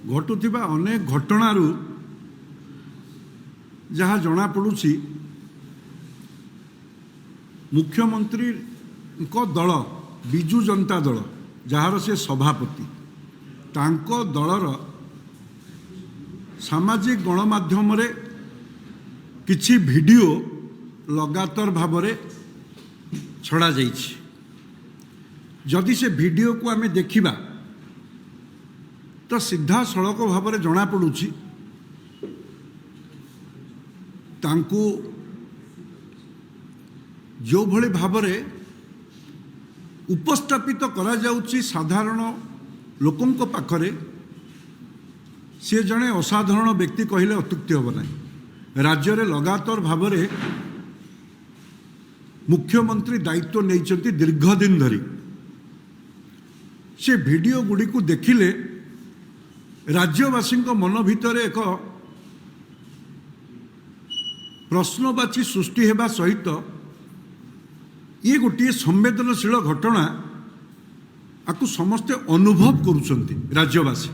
ଘଟୁଥିବା ଅନେକ ଘଟଣାରୁ ଯାହା ଜଣାପଡ଼ୁଛି, ମୁଖ୍ୟମନ୍ତ୍ରୀଙ୍କ ଦଳ ବିଜୁ ଜନତା ଦଳ, ଯାହାର ସେ ସଭାପତି, ତାଙ୍କ ଦଳର ସାମାଜିକ ଗଣମାଧ୍ୟମରେ କିଛି ଭିଡ଼ିଓ ଲଗାତାର ଭାବରେ ଛଡ଼ାଯାଇଛି। ଯଦି ସେ ଭିଡ଼ିଓକୁ ଆମେ ଦେଖିବା ତ ସିଧାସଳଖ ଭାବରେ ଜଣାପଡ଼ୁଛି, ତାଙ୍କୁ ଯେଉଁଭଳି ଭାବରେ ଉପସ୍ଥାପିତ କରାଯାଉଛି ସାଧାରଣ ଲୋକଙ୍କ ପାଖରେ, ସିଏ ଜଣେ ଅସାଧାରଣ ବ୍ୟକ୍ତି କହିଲେ ଅତ୍ୟୁକ୍ତି ହେବ ନାହିଁ। ରାଜ୍ୟରେ ଲଗାତାର ଭାବରେ ମୁଖ୍ୟମନ୍ତ୍ରୀ ଦାୟିତ୍ୱ ନେଇଛନ୍ତି ଦୀର୍ଘ ଦିନ ଧରି। ସେ ଭିଡ଼ିଓ ଗୁଡ଼ିକୁ ଦେଖିଲେ ରାଜ୍ୟବାସୀଙ୍କ ମନ ଭିତରେ ଏକ ପ୍ରଶ୍ନବାଚୀ ସୃଷ୍ଟି ହେବା ସହିତ ଇଏ ଗୋଟିଏ ସମ୍ବେଦନଶୀଳ ଘଟଣା, ଆକୁ ସମସ୍ତେ ଅନୁଭବ କରୁଛନ୍ତି ରାଜ୍ୟବାସୀ।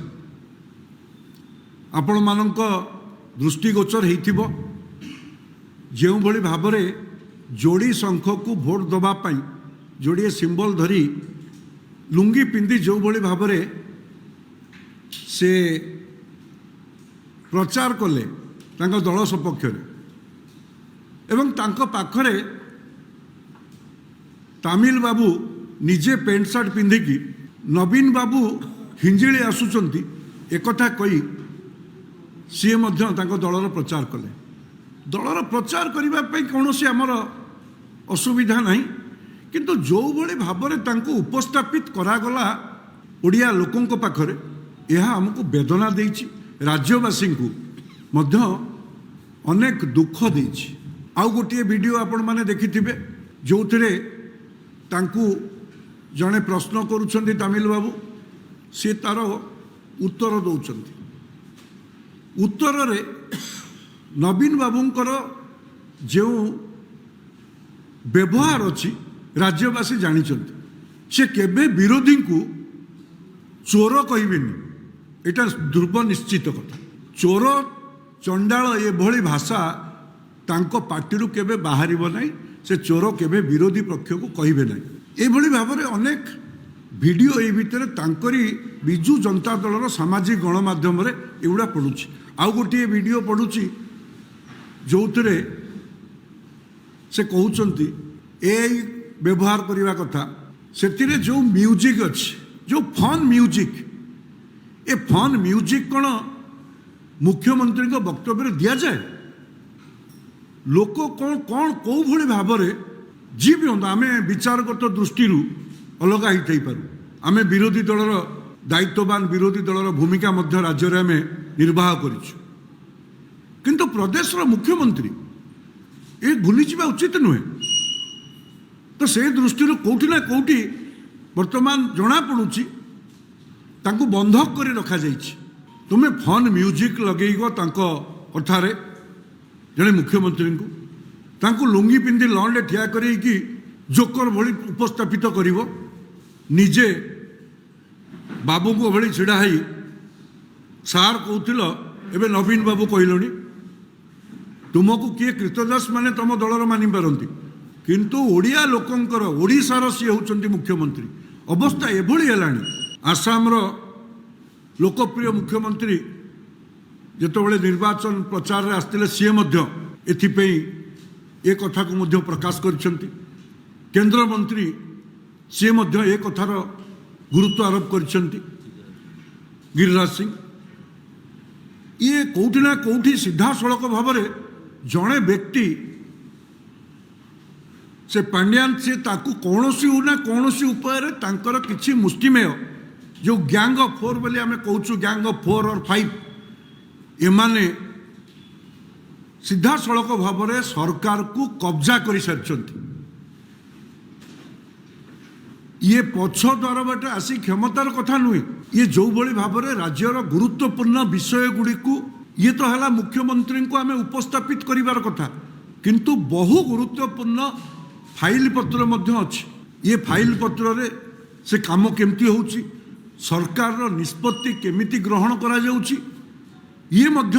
ଆପଣମାନଙ୍କ ଦୃଷ୍ଟିଗୋଚର ହେଇଥିବ, ଯେଉଁଭଳି ଭାବରେ ଯୋଡ଼ି ଶଙ୍ଖକୁ ଭୋଟ ଦେବା ପାଇଁ ଯୋଡ଼ିଏ ସିମ୍ବଲ ଧରି ଲୁଙ୍ଗି ପିନ୍ଧି ଯେଉଁଭଳି ଭାବରେ ସେ ପ୍ରଚାର କଲେ ତାଙ୍କ ଦଳ ସପକ୍ଷରେ ଏବଂ ତାଙ୍କ ପାଖରେ ତାମିଲ ବାବୁ ନିଜେ ପ୍ୟାଣ୍ଟ ସାର୍ଟ ପିନ୍ଧିକି ନବୀନ ବାବୁ ହିଞ୍ଜିଳି ଆସୁଛନ୍ତି ଏକଥା କହି ସିଏ ମଧ୍ୟ ତାଙ୍କ ଦଳର ପ୍ରଚାର କଲେ। ଦଳର ପ୍ରଚାର କରିବା ପାଇଁ କୌଣସି ଆମର ଅସୁବିଧା ନାହିଁ, କିନ୍ତୁ ଯେଉଁଭଳି ଭାବରେ ତାଙ୍କୁ ଉପସ୍ଥାପିତ କରାଗଲା ଓଡ଼ିଆ ଲୋକଙ୍କ ପାଖରେ, ଏହା ଆମକୁ ବେଦନା ଦେଇଛି, ରାଜ୍ୟବାସୀଙ୍କୁ ମଧ୍ୟ ଅନେକ ଦୁଃଖ ଦେଇଛି। ଆଉ ଗୋଟିଏ ଭିଡ଼ିଓ ଆପଣମାନେ ଦେଖିଥିବେ, ଯେଉଁଥିରେ ତାଙ୍କୁ ଜଣେ ପ୍ରଶ୍ନ କରୁଛନ୍ତି ତାମିଲ ବାବୁ, ସିଏ ତାର ଉତ୍ତର ଦେଉଛନ୍ତି। ଉତ୍ତରରେ ନବୀନ ବାବୁଙ୍କର ଯେଉଁ ବ୍ୟବହାର ଅଛି, ରାଜ୍ୟବାସୀ ଜାଣିଛନ୍ତି, ସେ କେବେ ବିରୋଧୀଙ୍କୁ ଚୋର କହିବେନି, ଏଇଟା ଧ୍ରୁବ ନିଶ୍ଚିତ କଥା। ଚୋର, ଚଣ୍ଡାଳ ଏଭଳି ଭାଷା ତାଙ୍କ ପାଟିରୁ କେବେ ବାହାରିବ ନାହିଁ। ସେ ଚୋର କେବେ ବିରୋଧୀ ପକ୍ଷକୁ କହିବେ ନାହିଁ। ଏଭଳି ଭାବରେ ଅନେକ ଭିଡ଼ିଓ ଏଇ ଭିତରେ ତାଙ୍କରି ବିଜୁ ଜନତା ଦଳର ସାମାଜିକ ଗଣମାଧ୍ୟମରେ ଏଗୁଡ଼ା ପଡ଼ୁଛି। ଆଉ ଗୋଟିଏ ଭିଡ଼ିଓ ପଡ଼ୁଛି, ଯେଉଁଥିରେ ସେ କହୁଛନ୍ତି ଏଆଇ ବ୍ୟବହାର କରିବା କଥା। ସେଥିରେ ଯେଉଁ ମ୍ୟୁଜିକ୍ ଅଛି, ଯେଉଁ ଫନ୍ ମ୍ୟୁଜିକ୍, ଏ ଫନ୍ ମ୍ୟୁଜିକ୍ କ'ଣ ମୁଖ୍ୟମନ୍ତ୍ରୀଙ୍କ ବକ୍ତବ୍ୟରେ ଦିଆଯାଏ? ଲୋକ କ'ଣ କ'ଣ କେଉଁ ଭଳି ଭାବରେ ଯିଏ ବି ହୁଅନ୍ତୁ, ଆମେ ବିଚାରଗତ ଦୃଷ୍ଟିରୁ ଅଲଗା ହେଇଥାଇପାରୁ, ଆମେ ବିରୋଧୀ ଦଳର ଦାୟିତ୍ୱବାନ ବିରୋଧୀ ଦଳର ଭୂମିକା ମଧ୍ୟ ରାଜ୍ୟରେ ଆମେ ନିର୍ବାହ କରିଛୁ, କିନ୍ତୁ ପ୍ରଦେଶର ମୁଖ୍ୟମନ୍ତ୍ରୀ ଏ ଭୁଲିଯିବା ଉଚିତ ନୁହେଁ। ତ ସେ ଦୃଷ୍ଟିରୁ କେଉଁଠି ନା କେଉଁଠି ବର୍ତ୍ତମାନ ଜଣାପଡ଼ୁଛି ତାଙ୍କୁ ବନ୍ଧକ କରି ରଖାଯାଇଛି। ତୁମେ ଫନ୍ ମ୍ୟୁଜିକ୍ ଲଗେଇବ ତାଙ୍କ କଥାରେ ଜଣେ ମୁଖ୍ୟମନ୍ତ୍ରୀଙ୍କୁ, ତାଙ୍କୁ ଲୁଙ୍ଗି ପିନ୍ଧି ଲନ୍ରେ ଠିଆ କରେଇକି ଜୋକର ଭଳି ଉପସ୍ଥାପିତ କରିବ, ନିଜେ ବାବୁଙ୍କ ଭଳି ଛିଡ଼ା ହେଇ ସାର୍ କହୁଥିଲ, ଏବେ ନବୀନ ବାବୁ କହିଲଣି। ତୁମକୁ କିଏ କ୍ରୀତଦାସ ମାନେ ତୁମ ଦଳର ମାନିପାରନ୍ତି, କିନ୍ତୁ ଓଡ଼ିଆ ଲୋକଙ୍କର, ଓଡ଼ିଶାର ସିଏ ହେଉଛନ୍ତି ମୁଖ୍ୟମନ୍ତ୍ରୀ। ଅବସ୍ଥା ଏଭଳି ହେଲାଣି, ଆସାମର ଲୋକପ୍ରିୟ ମୁଖ୍ୟମନ୍ତ୍ରୀ ଯେତେବେଳେ ନିର୍ବାଚନ ପ୍ରଚାରରେ ଆସିଥିଲେ, ସିଏ ମଧ୍ୟ ଏଥିପାଇଁ ଏ କଥାକୁ ମଧ୍ୟ ପ୍ରକାଶ କରିଛନ୍ତି। କେନ୍ଦ୍ରମନ୍ତ୍ରୀ ସିଏ ମଧ୍ୟ ଏ କଥାର ଗୁରୁତ୍ୱ ଆରୋପ କରିଛନ୍ତି, ଗିରିରାଜ ସିଂ। ଇଏ କେଉଁଠି ନା କେଉଁଠି ସିଧାସଳଖ ଭାବରେ ଜଣେ ବ୍ୟକ୍ତି, ସେ ପାଣ୍ଡିଆନ, ସେ ତାକୁ କୌଣସି ନା କୌଣସି ଉପାୟରେ ତାଙ୍କର କିଛି ମୁଷ୍ଟିମେୟ ଯେଉଁ ଗ୍ୟାଙ୍ଗ ଅଫ୍ ଫୋର୍ ବୋଲି ଆମେ କହୁଛୁ, gang of four or five, ଏମାନେ ସିଧାସଳଖ ଭାବରେ ସରକାରକୁ କବ୍ଜା କରିସାରିଛନ୍ତି। ଇଏ ପଛ ଦ୍ୱାର ବାଟେ ଆସି କ୍ଷମତାର କଥା ନୁହେଁ। ଇଏ ଯେଉଁଭଳି ଭାବରେ ରାଜ୍ୟର ଗୁରୁତ୍ୱପୂର୍ଣ୍ଣ ବିଷୟ ଗୁଡ଼ିକୁ, ଇଏ ତ ହେଲା ମୁଖ୍ୟମନ୍ତ୍ରୀଙ୍କୁ ଆମେ ଉପସ୍ଥାପିତ କରିବାର କଥା, କିନ୍ତୁ ବହୁ ଗୁରୁତ୍ୱପୂର୍ଣ୍ଣ ଫାଇଲ ପତ୍ର ମଧ୍ୟ ଅଛି। ଇଏ ଫାଇଲ ପତ୍ରରେ ସେ କାମ କେମିତି ହେଉଛି, ସରକାରର ନିଷ୍ପତ୍ତି କେମିତି ଗ୍ରହଣ କରାଯାଉଛି, ଇଏ ମଧ୍ୟ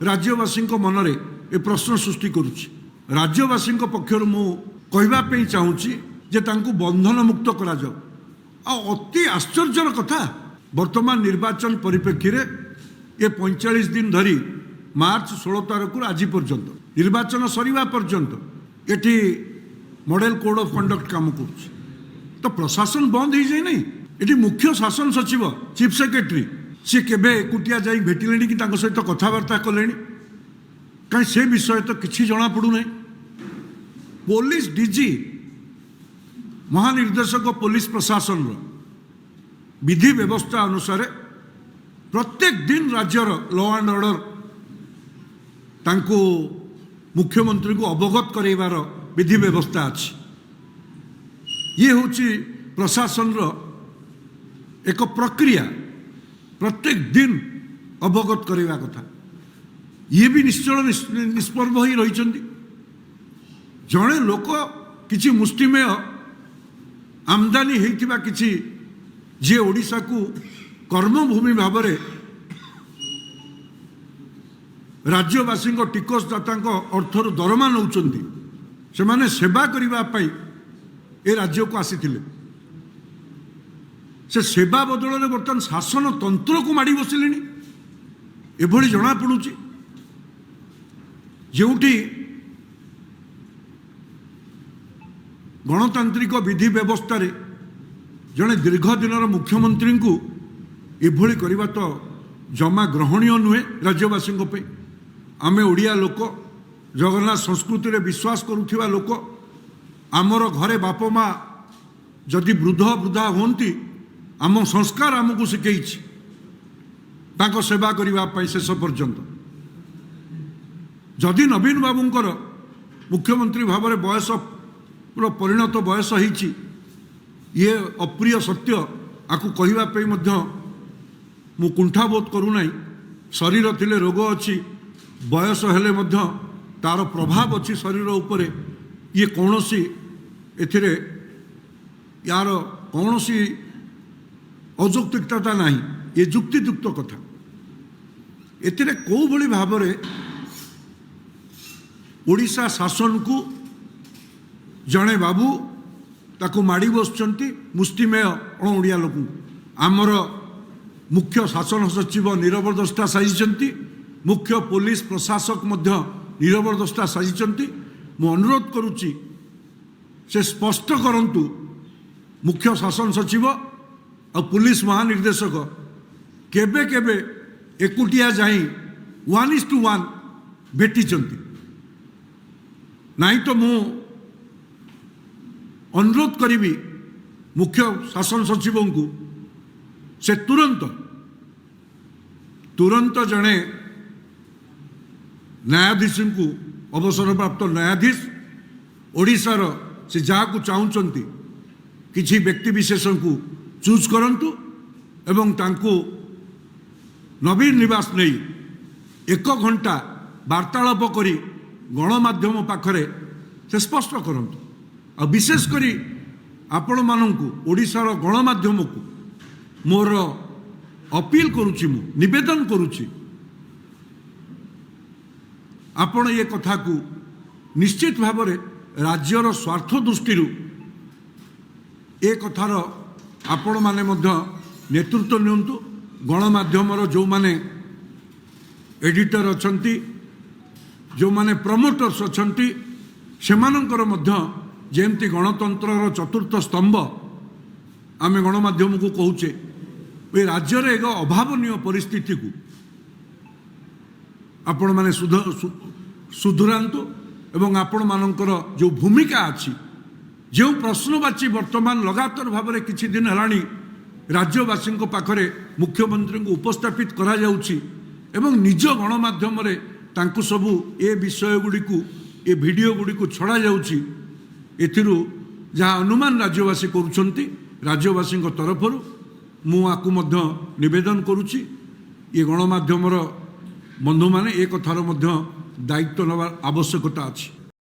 ରାଜ୍ୟବାସୀଙ୍କ ମନରେ ଏ ପ୍ରଶ୍ନ ସୃଷ୍ଟି କରୁଛି। ରାଜ୍ୟବାସୀଙ୍କ ପକ୍ଷରୁ ମୁଁ କହିବା ପାଇଁ ଚାହୁଁଛି ଯେ ତାଙ୍କୁ ବନ୍ଧନ ମୁକ୍ତ କରାଯାଉ। ଆଉ ଅତି ଆଶ୍ଚର୍ଯ୍ୟର କଥା, ବର୍ତ୍ତମାନ ନିର୍ବାଚନ ପରିପ୍ରେକ୍ଷୀରେ ଏ 45 ଦିନ ଧରି ମାର୍ଚ୍ଚ 16 ତାରିଖରୁ ଆଜି ପର୍ଯ୍ୟନ୍ତ, ନିର୍ବାଚନ ସରିବା ପର୍ଯ୍ୟନ୍ତ ଏଠି ମଡେଲ କୋଡ୍ ଅଫ୍ କଣ୍ଡକ୍ଟ କାମ କରୁଛି। ତ ପ୍ରଶାସନ ବନ୍ଦ ହେଇଯାଇ ନାହିଁ। ଏଠି ମୁଖ୍ୟ ଶାସନ ସଚିବ, ଚିଫ୍ ସେକ୍ରେଟାରୀ, ସିଏ କେବେ ଏକୁଟିଆ ଯାଇ ଭେଟିଲେଣି କି ତାଙ୍କ ସହିତ କଥାବାର୍ତ୍ତା କଲେଣି? କାହିଁ ସେ ବିଷୟ ତ କିଛି ଜଣାପଡ଼ୁନାହିଁ। ପୋଲିସ ଡିଜି, ମହାନିର୍ଦ୍ଦେଶକ ପୋଲିସ ପ୍ରଶାସନର ବିଧି ବ୍ୟବସ୍ଥା ଅନୁସାରେ ପ୍ରତ୍ୟେକ ଦିନ ରାଜ୍ୟର ଲ ଆଣ୍ଡ ଅର୍ଡର ତାଙ୍କୁ ମୁଖ୍ୟମନ୍ତ୍ରୀଙ୍କୁ ଅବଗତ କରାଇବାର ବିଧି ବ୍ୟବସ୍ଥା ଅଛି। ଇଏ ହେଉଛି ପ୍ରଶାସନର ଏକ ପ୍ରକ୍ରିୟା, ପ୍ରତ୍ୟେକ ଦିନ ଅବଗତ କରାଇବା କଥା। ଇଏ ବି ନିଶ୍ଚଳ ନିଷ୍ପର୍ବ ହୋଇ ରହିଛନ୍ତି। ଜଣେ ଲୋକ କିଛି ମୁଷ୍ଟିମେୟ ଆମଦାନୀ ହେଇଥିବା କିଛି, ଯିଏ ଓଡ଼ିଶାକୁ କର୍ମଭୂମି ଭାବରେ ରାଜ୍ୟବାସୀଙ୍କ ଟିକସଦାତାଙ୍କ ଅର୍ଥରୁ ଦରମା ନେଉଛନ୍ତି, ସେମାନେ ସେବା କରିବା ପାଇଁ ଏ ରାଜ୍ୟକୁ ଆସିଥିଲେ। ସେ ସେବା ବଦଳରେ ବର୍ତ୍ତମାନ ଶାସନ ତନ୍ତ୍ରକୁ ମାଡ଼ି ବସିଲେଣି, ଏଭଳି ଜଣାପଡ଼ୁଛି। ଯେଉଁଠି ଗଣତାନ୍ତ୍ରିକ ବିଧି ବ୍ୟବସ୍ଥାରେ ଜଣେ ଦୀର୍ଘ ଦିନର ମୁଖ୍ୟମନ୍ତ୍ରୀଙ୍କୁ ଏଭଳି କରିବା ତ ଜମା ଗ୍ରହଣୀୟ ନୁହେଁ ରାଜ୍ୟବାସୀଙ୍କ ପାଇଁ। ଆମେ ଓଡ଼ିଆ ଲୋକ, ଜଗନ୍ନାଥ ସଂସ୍କୃତିରେ ବିଶ୍ୱାସ କରୁଥିବା ଲୋକ। ଆମର ଘରେ ବାପ ମା ଯଦି ବୃଦ୍ଧ ବୃଦ୍ଧା ହୁଅନ୍ତି, ଆମ ସଂସ୍କାର ଆମକୁ ଶିଖେଇଛି ତାଙ୍କ ସେବା କରିବା ପାଇଁ ଶେଷ ପର୍ଯ୍ୟନ୍ତ। ଯଦି ନବୀନ ବାବୁଙ୍କର ମୁଖ୍ୟମନ୍ତ୍ରୀ ଭାବରେ ବୟସ ପରିଣତ ବୟସ ହେଇଛି, ଇଏ ଅପ୍ରିୟ ସତ୍ୟ, ଆକୁ କହିବା ପାଇଁ ମଧ୍ୟ ମୁଁ କୁଣ୍ଠାବୋଧ କରୁନାହିଁ। ଶରୀର ଥିଲେ ରୋଗ ଅଛି, ବୟସ ହେଲେ ମଧ୍ୟ ତାର ପ୍ରଭାବ ଅଛି ଶରୀର ଉପରେ। ଇଏ କୌଣସି ଏଥିରେ ୟାର କୌଣସି ଅଯୌକ୍ତିକତା ନାହିଁ, ଏ ଯୁକ୍ତିଯୁକ୍ତ କଥା। ଏଥିରେ କେଉଁଭଳି ଭାବରେ ଓଡ଼ିଶା ଶାସନକୁ ଜଣେ ବାବୁ ତାକୁ ମାଡ଼ି ବସୁଛନ୍ତି ମୁଷ୍ଟିମେୟ ଅଣ ଓଡ଼ିଆ ଲୋକଙ୍କୁ। ଆମର ମୁଖ୍ୟ ଶାସନ ସଚିବ ନିରବଦ୍ରଷ୍ଟା ସାଜିଛନ୍ତି, ମୁଖ୍ୟ ପୋଲିସ ପ୍ରଶାସକ ମଧ୍ୟ ନିରବଦ୍ରଷ୍ଟା ସାଜିଛନ୍ତି। ମୁଁ ଅନୁରୋଧ କରୁଛି ସେ ସ୍ପଷ୍ଟ କରନ୍ତୁ, ମୁଖ୍ୟ ଶାସନ ସଚିବ ଆଉ ପୋଲିସ ମହାନିର୍ଦ୍ଦେଶକ କେବେ କେବେ ଏକୁଟିଆ ଯାଇ 1:1 ଭେଟିଛନ୍ତି। ନାଇଁ ତ ମୁଁ ଅନୁରୋଧ କରିବି ମୁଖ୍ୟ ଶାସନ ସଚିବଙ୍କୁ, ସେ ତୁରନ୍ତ ତୁରନ୍ତ ଜଣେ ନ୍ୟାୟାଧୀଶଙ୍କୁ, ଅବସରପ୍ରାପ୍ତ ନ୍ୟାୟାଧୀଶ ଓଡ଼ିଶାର, ସେ ଯାହାକୁ ଚାହୁଁଛନ୍ତି କିଛି ବ୍ୟକ୍ତିବିଶେଷଙ୍କୁ ଚୁଜ୍ କରନ୍ତୁ ଏବଂ ତାଙ୍କୁ ନବୀନ ନିବାସ ନେଇ 1 ଘଣ୍ଟା ବାର୍ତ୍ତାଳାପ କରି ଗଣମାଧ୍ୟମ ପାଖରେ ସେ ସ୍ପଷ୍ଟ କରନ୍ତୁ। ଆଉ ବିଶେଷ କରି ଆପଣମାନଙ୍କୁ, ଓଡ଼ିଶାର ଗଣମାଧ୍ୟମକୁ ମୋର ଅପିଲ କରୁଛି, ମୁଁ ନିବେଦନ କରୁଛି, ଆପଣ ଏ କଥାକୁ ନିଶ୍ଚିତ ଭାବରେ ରାଜ୍ୟର ସ୍ୱାର୍ଥ ଦୃଷ୍ଟିରୁ ଏ କଥାର ଆପଣମାନେ ମଧ୍ୟ ନେତୃତ୍ୱ ନିଅନ୍ତୁ। ଗଣମାଧ୍ୟମର ଯେଉଁମାନେ ଏଡ଼ିଟର ଅଛନ୍ତି, ଯେଉଁମାନେ ପ୍ରମୋଟର୍ସ ଅଛନ୍ତି, ସେମାନଙ୍କର ମଧ୍ୟ ଯେମିତି ଗଣତନ୍ତ୍ରର ଚତୁର୍ଥ ସ୍ତମ୍ଭ ଆମେ ଗଣମାଧ୍ୟମକୁ କହୁଛେ, ଏ ରାଜ୍ୟରେ ଏକ ଅଭାବନୀୟ ପରିସ୍ଥିତିକୁ ଆପଣମାନେ ସୁଧରାନ୍ତୁ ଏବଂ ଆପଣମାନଙ୍କର ଯେଉଁ ଭୂମିକା ଅଛି, ଯେଉଁ ପ୍ରଶ୍ନବାଚୀ ବର୍ତ୍ତମାନ ଲଗାତାର ଭାବରେ କିଛି ଦିନ ହେଲାଣି ରାଜ୍ୟବାସୀଙ୍କ ପାଖରେ ମୁଖ୍ୟମନ୍ତ୍ରୀଙ୍କୁ ଉପସ୍ଥାପିତ କରାଯାଉଛି ଏବଂ ନିଜ ଗଣମାଧ୍ୟମରେ ତାଙ୍କୁ ସବୁ ଏ ବିଷୟଗୁଡ଼ିକୁ, ଏ ଭିଡ଼ିଓ ଗୁଡ଼ିକୁ ଛଡ଼ାଯାଉଛି, ଏଥିରୁ ଯାହା ଅନୁମାନ ରାଜ୍ୟବାସୀ କରୁଛନ୍ତି, ରାଜ୍ୟବାସୀଙ୍କ ତରଫରୁ ମୁଁ ଆକୁ ମଧ୍ୟ ନିବେଦନ କରୁଛି, ଏ ଗଣମାଧ୍ୟମର ବନ୍ଧୁମାନେ ଏ କଥାର ମଧ୍ୟ ଦାୟିତ୍ୱ ନେବାର ଆବଶ୍ୟକତା ଅଛି।